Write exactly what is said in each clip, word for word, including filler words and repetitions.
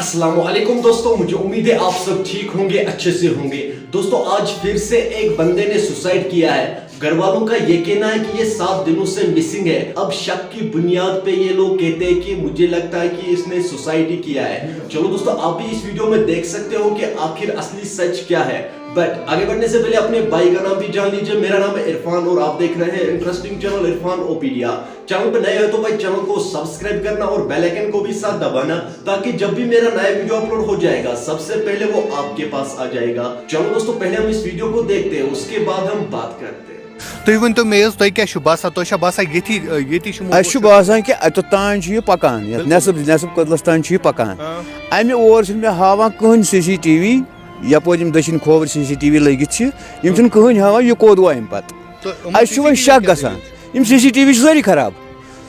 السلام علیکم دوستو، مجھے امید ہے آپ سب ٹھیک ہوں گے، اچھے سے ہوں گے۔ دوستو، آج پھر سے ایک بندے نے سوسائڈ کیا ہے۔ گھر والوں کا یہ کہنا ہے کہ یہ سات دنوں سے مسنگ ہے۔ اب شک کی بنیاد پہ یہ لوگ کہتے ہیں کہ مجھے لگتا ہے کہ اس نے سوسائڈ ہی کیا ہے۔ چلو دوستو، آپ بھی اس ویڈیو میں دیکھ سکتے ہو کہ آخر اصلی سچ کیا ہے۔ بٹ آگے بڑھنے سے پہلے اپنے بھائی کا نام بھی جان لیجیے۔ میرا نام ہے عرفان اور آپ دیکھ رہے ہیں انٹرسٹنگ چینل عرفان اوپیڈیا۔ چینل پہ نئے ہو تو بھائی، چینل کو سبسکرائب کرنا اور بیل آئیکن کو بھی ساتھ دبانا، تاکہ جب بھی میرا نیا ویڈیو اپلوڈ ہو جائے گا، سب سے پہلے وہ آپ کے پاس آ جائے گا۔ چلو دوستو، پہلے ہم اس ویڈیو کو دیکھتے ہیں، اس کے بعد ہم بات کرتے ہیں۔ تُہۍ ؤنۍ تو مےٚ حظ، تۄہہِ کیٛاہ چھُ باسان؟ تۄہہِ چھا باسان ییٚتھی، ییٚتھی چھُ موموٗل اَسہِ چھُ باسان کہِ توٚتام چھُ یہِ پَکان، یَتھ نٮ۪صٕب نٮ۪صٕب کٔدلَس تام چھُ یہِ پَکان۔ اَمہِ اور چھُنہٕ مےٚ ہاوان کٕہٕنۍ سی سی ٹی وی، یَپٲرۍ یِم دٔچھِنۍ کھووٕرۍ سی سی ٹی وی لٲگِتھ چھِ، یِم چھِنہٕ کٕہٕنۍ ہاوان یہِ کوٚت ووت اَمہِ پَتہٕ۔ تہٕ یِمَن اَسہِ چھُ وۄنۍ سی سی ٹی وی شَک کیٛاہ گژھان، دٔلیٖل؟ یِم سی سی ٹی وی چھِ سٲری خراب۔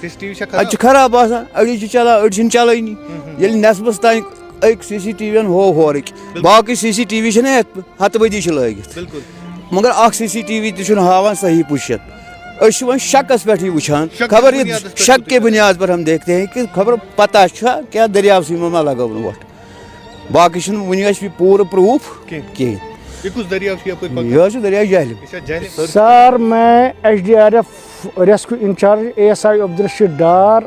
سی سی ٹی وی چھا اَتہِ خراب؟ چھِ خراب آسان، أڑۍ چھِ چَلان، أڑۍ چھِنہٕ چَلٲنی۔ ییٚلہِ نٮ۪صبَس تام أکۍ سی سی ٹی وی یَن ہوو ہورٕکۍ، باقٕے سی سی ٹی وی چھِنہٕ یَتھ ہَتہٕ ؤدی چھِ لٲگِتھ۔ بِلکُل۔ مگر اَکھ سی سی ٹی وی تہِ چھُنہٕ ہاوان صحیح پُشت۔ أسۍ چھِ وۄنۍ شَکَس پٮ۪ٹھ یہِ وٕچھان، شَک خبر کہِ یہِ بُنیادَس پٮ۪ٹھ شَک چھُ کے بُنیاد پر ہم دیکھتے ہیں کہ خبر پتہ چھا کیٛاہ دٔریاو سٕے منٛز ما لگٲو نہٕ وۄٹھ۔ باقٕے چھُنہٕ وٕنہِ اَسہِ یہِ پوٗرٕ پروٗف کینٛہہ۔ کِہیٖنۍ۔ یہِ کُس دٔریاو چھُ یَپٲرۍ پَکان؟ یہِ حظ چھُ دٔریاو جہلِم۔ یہِ چھا جہلِم؟ سر، میں S D R F rescue in charge A S I Abdul Rashid Dar,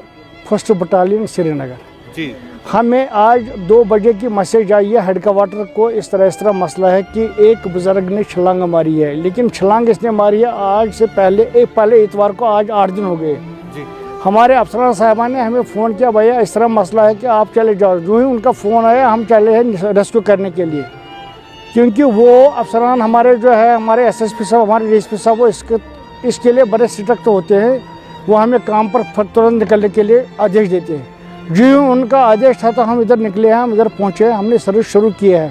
first battalion Srinagar. جی۔ ہمیں آج دو بجے کی میسج آئی ہے ہیڈ کوارٹر کو، اس طرح اس طرح مسئلہ ہے کہ ایک بزرگ نے چھلانگ ماری ہے، لیکن چھلانگ اس نے ماری ہے آج سے پہلے، ایک پہلے اتوار کو، آج آٹھ دن ہو گئے۔ جی۔ ہمارے افسران صاحبان نے ہمیں فون کیا، بھیا اس طرح مسئلہ ہے کہ آپ چلے جاؤ۔ جو ہی ان کا فون آیا، ہم چلے ہیں ریسکیو کرنے کے لیے، کیونکہ وہ افسران ہمارے جو ہے، ہمارے ایس ایس پی صاحب، ہمارے ڈی ایس پی صاحب، وہ اس کے اس کے لیے بڑے اسٹرکٹ ہوتے ہیں، وہ ہمیں کام پر ف- ترنت نکلنے کے لیے آدیش دیتے ہیں۔ جی، ان کا آدیش تھا تو ہم ادھر نکلے ہیں، ہم ادھر پہنچے ہیں، ہم نے سروس شروع کی ہے۔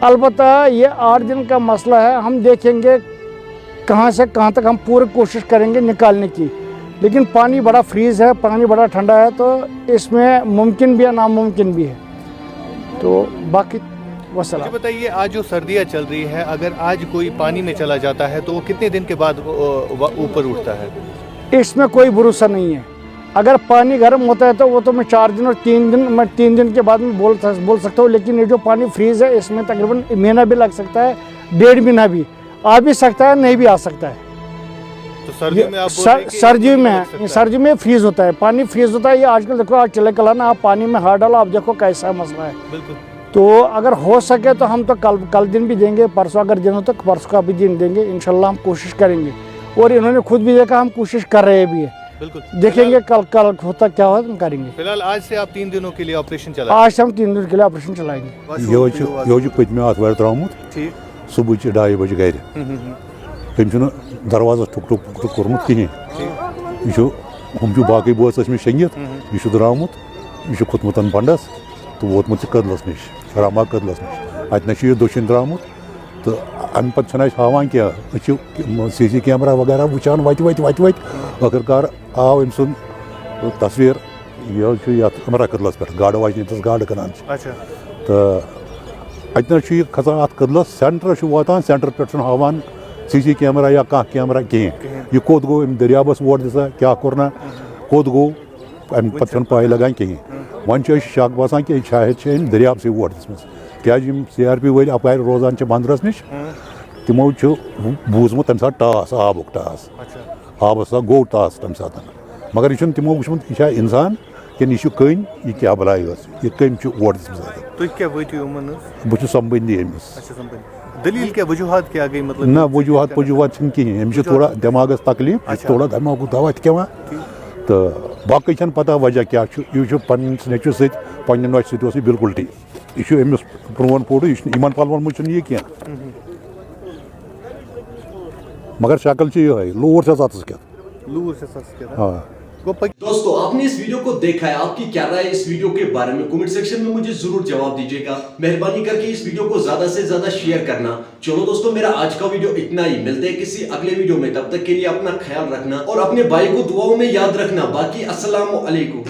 البتہ یہ آٹھ دن کا مسئلہ ہے، ہم دیکھیں گے کہاں سے کہاں تک ہم پوری کوشش کریں گے نکالنے کی، لیکن پانی بڑا فریز ہے، پانی بڑا ٹھنڈا ہے، تو اس میں ممکن بھی ہے، ناممکن بھی ہے۔ تو باقی وسلام۔ मुझे बताइए, आज जो सर्दियाँ चल रही है, अगर आज कोई पानी में चला जाता है तो वो कितने दिन के बाद, अ, व- ऊपर उठता है? इसमें कोई भरोसा नहीं है। अगर पानी गर्म होता है तो वो तो मैं चार दिन और तीन दिन, मैं तीन दिन के बाद में बोल बोल सकता हूँ, लेकिन ये जो पानी फ्रीज है, इसमें तकरीबन महीना भी लग सकता है, डेढ़ महीना भी आ भी सकता है, नहीं भी आ सकता है। तो सर्दियों में आप बोल सर, रहे हैं कि सर्दियों एक महीना में लग सकता है। सर्दियों में फ्रीज होता है, पानी फ्रीज होता है। ये आजकल देखो, आज चिलकलाना, आप पानी में हाथ डालो, आप देखो कैसा मसला है। बिल्कुल। तो अगर हो सके तो हम तो कल कल दिन भी देंगे, परसों अगर दिन हो तो परसों का भी दिन देंगे, इंशाल्लाह हम कोशिश करेंगे। और इन्होंने खुद भी देखा, हम कोशिश कर रहे भी हैं। बिल्कुल। देखेंगे कल कल होता क्या होता, हम करेंगे। फिलहाल आज से आप तीन दिनों के लिए ऑपरेशन चला आज से हम तीन दिन के लिए ऑपरेशन चलाएंगे। یہِ حظ چھُ یہِ حظ چھُ پٔتمہِ آتھوارِ درٛامُت ٹھیٖک۔ صُبحٕچہِ ڈایہِ بجہِ گرِ۔ تٔمۍ چھُنہٕ دروازس ٹُک ٹُک ٹُک ٹُک کوٚرمُت کِہیٖنۍ۔ یہِ چھُ ہُم چھُ باقٕے بٲژ ٲسۍ مٕتۍ شۄنٛگِتھ۔ یہِ چھُ درٛامُت، یہِ چھُ کھوٚتمُت پنڈس تہٕ ووتمُت چھُ کٔدلس نِش، رحما کٔدلس نِش۔ اتہِ نَس چھُ یہِ دٔچھُن درٛامُت تہٕ امہِ پتہٕ چھُنہٕ اَسہِ ہاوان کینٛہہ۔ أسۍ چھِ سی سی کیمرہ وغیرہ وٕچھان وتہِ وتہِ وتہِ وتہِ۔ ٲخٕر کار آو أمۍ سُنٛد تصویر، یہِ حظ چھُ یتھ عمرہ کٔدلس پٮ۪ٹھ، گاڈٕ واجنہِ ییٚتٮ۪س گاڈٕ کٕنان چھِ۔ اچھا۔ تہٕ اتہِ نَس چھُ یہِ کھسان اتھ کٔدلس، سینٹرس چھُ واتان، سینٹر پٮ۪ٹھ چھُنہٕ ہاوان سی سی کیمرہ یا کانٛہہ کیمرہ کِہیٖنۍ۔ یہِ کوٚت گوٚو، أمۍ دٔریابس ووٹ دِژا، کیٛاہ کوٚر نہ، کوٚت گوٚو، امہِ پتہٕ چھَنہٕ پاے لگان کِہیٖنۍ۔ وۄنۍ چھُ اَسہِ شک باسان کہِ شاید چھِ أمۍ دٔریابسٕے ووٹ دِژمٕژ، کیٛازِ یِم سی آر پی وٲلۍ اپارِ روزان چھِ بندرس نِش، تِمو چھُ بوٗزمُت تمہِ ساتہٕ ٹاس، آبُک ٹاس۔ آبس سا گوٚو ٹاس تمہِ ساتہٕ، مگر یہِ چھُنہٕ تِمو وٕچھمُت یہِ چھا انسان کِنہٕ یہِ چھُ کٔنۍ، یہِ کیٛاہ بلاے ٲس، یہِ کٔمۍ چھُ ووٹ دِژمٕژ اتٮ۪ن۔ تُہۍ کیٛاہ وٲتِو یِمن حظ؟ بہٕ چھُس سمبندی أمِس۔ اچھا، سمبندی۔ دٔلیٖل کیٛاہ، وجوہات کیٛاہ گٔے، مطلب، نہ، ییٚمہِ سۭتۍ وجوہات یہِ پجوہات چھِنہٕ کِہیٖنۍ، أمِس چھِ وجوہات؟ تھوڑا دٮ۪ماغس تکلیٖف، یہِ چھِ اچھا۔ تھوڑا دٮ۪ماغُک دوا تہِ کھٮ۪وان۔ تہٕ باقٕے چھَنہٕ پتہ وجہ کیٛاہ چھُ، یہِ چھُ پنٕنِس نیٚچوِس سۭتۍ، پنٕنہِ نۄشہِ سۭتۍ اوس یہِ بِلکُل ٹھیٖک۔ یہِ چھُ أمِس پرٛون فوٹو، یہِ چھُنہٕ، یِمن پلون منٛز چھُنہٕ یہِ کینٛہہ۔ مگر شکل چھِ یِہوٚے، لوٗر چھَس اَتھَس کٮ۪تھ۔ لوٗر چھَس اَتھَس کٮ۪تھ، ہا؟ آ۔ گوٚو پٔکِو۔ دوستو، آپ نے اس ویڈیو کو دیکھا ہے، آپ کی کیا رائے ہے اس ویڈیو کے بارے میں؟ کمنٹ سیکشن میں مجھے ضرور جواب دیجیے گا۔ مہربانی کر کے اس ویڈیو کو زیادہ سے زیادہ شیئر کرنا۔ چلو دوستو، میرا آج کا ویڈیو اتنا ہی۔ ملتے ہیں کسی اگلے ویڈیو میں، تب تک کے لیے اپنا خیال رکھنا اور اپنے بھائی کو دعاؤں میں یاد رکھنا۔ باقی السلام علیکم۔